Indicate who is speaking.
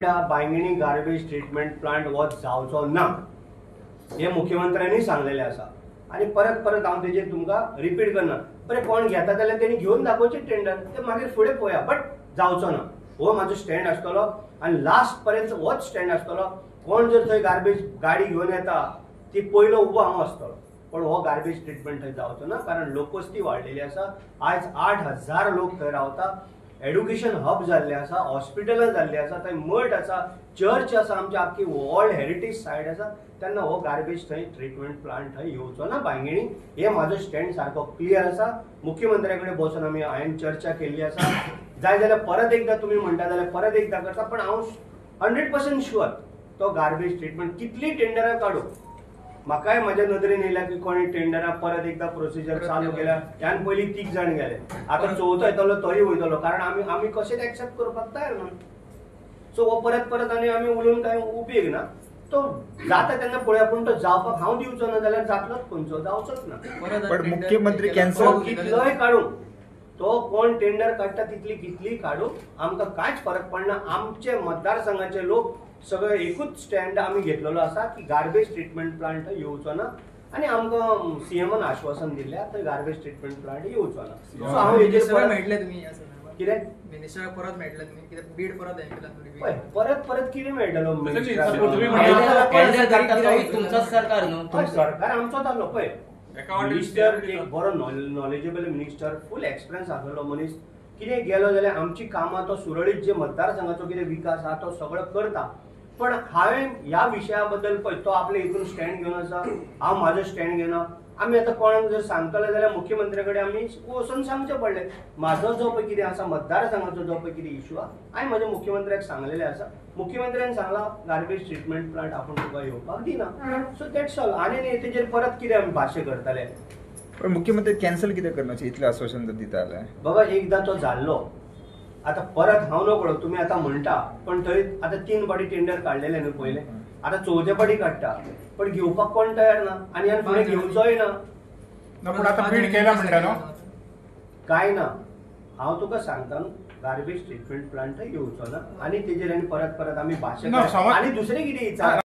Speaker 1: बांगिणी garbage treatment plant हो जावचो ना हे मुख्यमंत्र्यांनी सांगलेले आसा आनी परत परत हांव तेजेर तुमकां रिपीट करना. बरें, कोण घेता जाल्यार तेणी घेवन दाखोवचें टेंडर, ते मागीर फुडें पळोवया, बट जावचो ना हो म्हाजो स्टँड आसतलो आनी लास्ट पर्यंत होच स्टँड आसतलो. कोण जर थंय गार्बेज गाडी घेवन येता ती पयलो उबो हांव आसतलो, पण हो गार्बेज ट्रिटमेंट थंय जावचो ना, कारण लोकवस्ती वाडलेली आसा. आयज 8,000 लोक थंय रावता, एड्युकेशन हब जाल्ले आसा, हॉस्पिटलां जाल्ली आसा, थंय मठ आसा, चर्च आसा, आमची आख्खी वर्ल्ड हेरिटेज सायट आसा. तेन्ना हो गार्बेज थंय ट्रिटमेंट प्लांट थंय येवचो ना बांगिणी. हे म्हाजो स्टँड सारको क्लियर आसा. मुख्यमंत्र्या कडेन बसून आमी हांवें चर्चा केल्ली आसा. जाय जाल्यार परत एकदां तुमी म्हणटा जाल्यार परत एकदां करता, पण हांव 100% शुअर तो गार्बेज ट्रिटमेंट कितली टेंडरां काडूं, म्हाकाय म्हाज्या नदरेन येयला की कोणी टेंडरां परत एकदां प्रोसिजर चालू केल्या. ह्यान पयलीं 3 जाण गेले, आतां चवथो येतलो तोय वयतलो, कारण आमी आमी कशेंच एक्सेप्ट करपाक तयार ना. सो हो परत परत आनी आमी उलोवन कांय उपयोग ना. तो जाता तेन्ना पळोवया, पूण तो जावपाक हांव दिवचो ना जाल्यार जातलोच खंयचो, जावचोच ना.
Speaker 2: पण मुख्यमंत्री कॅन्सल
Speaker 1: कितलोय काडूं, तो कोण टेंडर काडटा तितली कितली काडूं, आमकां कांयच फरक पडना. आमचे मतदारसंघाचे लोक सगळे एकूच स्टँड आमी घेतलेलो आसा की गार्बेज ट्रिटमेंट प्लांट येवचो ना, आनी आमकां सीएमान आश्वासन दिल्लें थंय गार्बेज ट्रिटमेंट प्लांट येवचो ना. सो हांव हेजेर
Speaker 3: मेळटले तुमी ह्या संदर्भात
Speaker 1: कितें
Speaker 3: मिनिस्टराक परत मेळटले तुमी, कित्याक बीड परत हें केलां तुमी,
Speaker 1: पळय परत परत कितें मेळटलो?
Speaker 4: तुमचोच सरकार न्हू,
Speaker 1: सरकार आमचोच आसलो. पळय मिनिस्टर एक बरो नॉलेजेबल मिनिस्टर, फूल एक्सपिरियन्स आसलेलो मनीस, कितें गेलो जाल्यार आमची कामां तो सुरळीत जे मतदारसंघाचो कितें विकास आहा तो सगळो करता. पण हांवें ह्या विशया बद्दल पळय तो आपले हितून स्टँड घेवन आसा, हांव म्हाजो स्टँड घेना. आमी आतां कोणाक जर सांगतले जाल्यार मुख्यमंत्र्या कडेन आमी वचून सांगचें पडलें. म्हाजो जो पळय कितें आसा मतदारसंघाचो जो पळय कितें इशू आहा, हांवें म्हाज्या मुख्यमंत्र्याक सांगलेलें आसा. मुख्यमंत्र्यान सांगलां गार्बेज ट्रिटमेंट प्लांट आपूण तुका येवपाक दिना. So that's all. आनी तेजेर परत कितें आमी भाशे करतले?
Speaker 2: पण मुख्यमंत्री कॅन्सल कितें करना इतलें आश्वासन जर दिता जाल्यार?
Speaker 1: बाबा एकदां तो जाल्लो, आतां परत हांव नकळो तुमी आतां म्हणटा, पण थंय आतां 3 फावटी टेंडर काडलेले न्हू पयलें, आतां चवथे फावटी काडटा, पण घेवपाक कोण तयार ना आनी ह्यान फुडें घेवचोय ना.
Speaker 5: पूण आतां बीड केला म्हणटा न्हू?
Speaker 1: कांय ना, हांव तुका सांगता न्हू गार्बेज ट्रिटमेंट प्लांट येवचो ना आनी तेजेर आनी परत परत आमी भाशा आनी दुसरें कितें विचार.